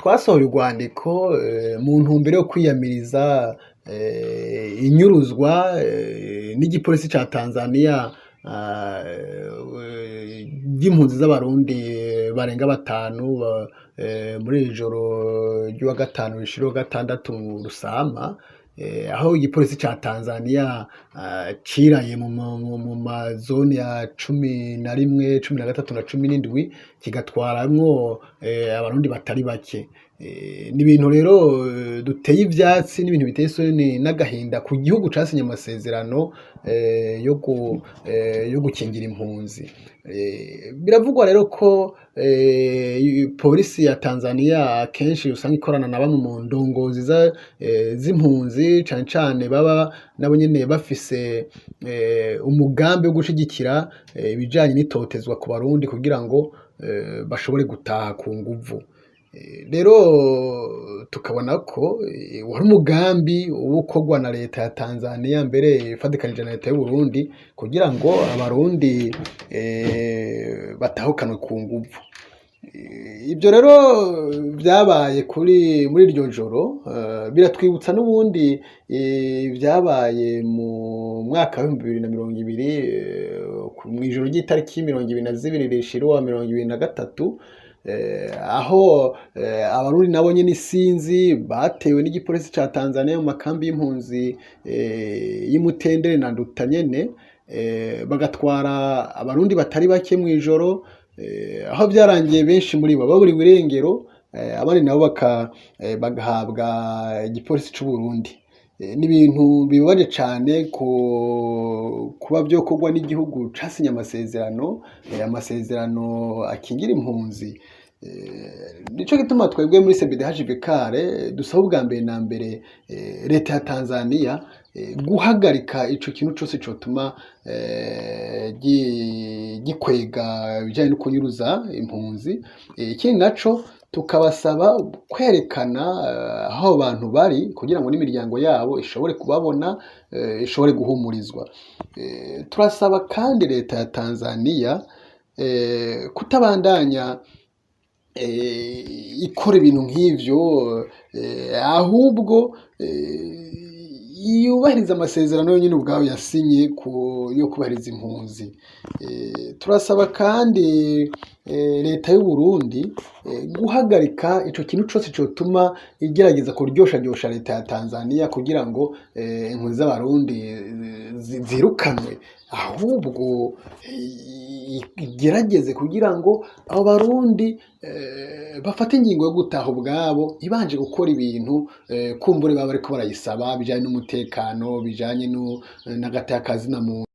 Twasohoye urwandiko mu ntumbero yo kwiyamiriza inyuruzwa n'igipolisi ca Tanzania ry'impunzi z'Abarundi barenga batanu muri iri joro ry'uwa gatanu rishira uwa gatandatu Rusama, aho igipolisi ca Tanzania ciraye mu mazone ya 11, 13 na 17, kigatwaramwo Abarundi batari bake. Ni ibintu rero duteye ivyatsi, n'ibintu biteye isoni n'agahinda ku gihugu casinye amasezerano yo gukingira impunzi. Biravugwa rero ko polisi ya Tanzania kenshi usanga ikorana na bamwe mu ndongozi z'impunzi, cane cane baba nabo nyene bafise umugambi wo gushigikira ibijanye n'itotezwa ku Barundi kugira ngo bashobore gutaha ku nguvu. Rero tukabona ko wari umugambi ukorwa na leta ya Tanzania, mbere ifadikanije na leta y'Uburundi, kugira ngo Abarundi batahukanwe ku nguvu. Ibyo rero vyabaye kuri muri iryo joro biratwibutsa n'ubundi vyabaye mu mwaka wa 2020, mw'ijoro ry'itariki 22 rishira uwa 2023, aho Abarundi nabo nyene isinzi batewe n'igipolisi ca Tanzania mu makambi y'impunzi y'Imutendere na Nduta nyene, bagatwara Abarundi batari bake mw'ijoro, aho vyarangiye benshi muri bo baburiwe irengero, abandi nabo bagahabwa igipolisi c'Uburundi. Ni ibintu bibabaje cane kuba vyokorwa n'igihugu casinye amasezerano akingira impunzi. Nico gituma twebwe muri CBDH Vikare dusaba ubwa mbere na mbere leta ya Tanzania guhagarika ico kintu cose cotuma gikwega ibijanye no kunyuruza impunzi. Ikindi naco, tukabasaba kwerekana aho abo bantu bari kugira ngo n'imiryango yabo ishobore kubabona, ishobore guhumurizwa. Turasaba kandi leta ya Tanzania kutabandanya ikora ibintu nk'ivyo, ahubwo yubahiriza amasezerano yonyene ubwayo yasinye yo kubahiriza impunzi. Turasaba kandi leta y'Uburundi guhagarika ico kintu cose cotuma igerageza kuryosharyosha leta ya Tanzania kugira ngo impunzi z'Abarundi zirukanwe, ahubwo igerageze kugira ngo abo Barundi bafate ingingo yo gutaha ubwabo, ibanje gukora ibintu kumbure baba bariko barayisaba bijanye n'umutekano, bijanye n'agateka kazina muntu.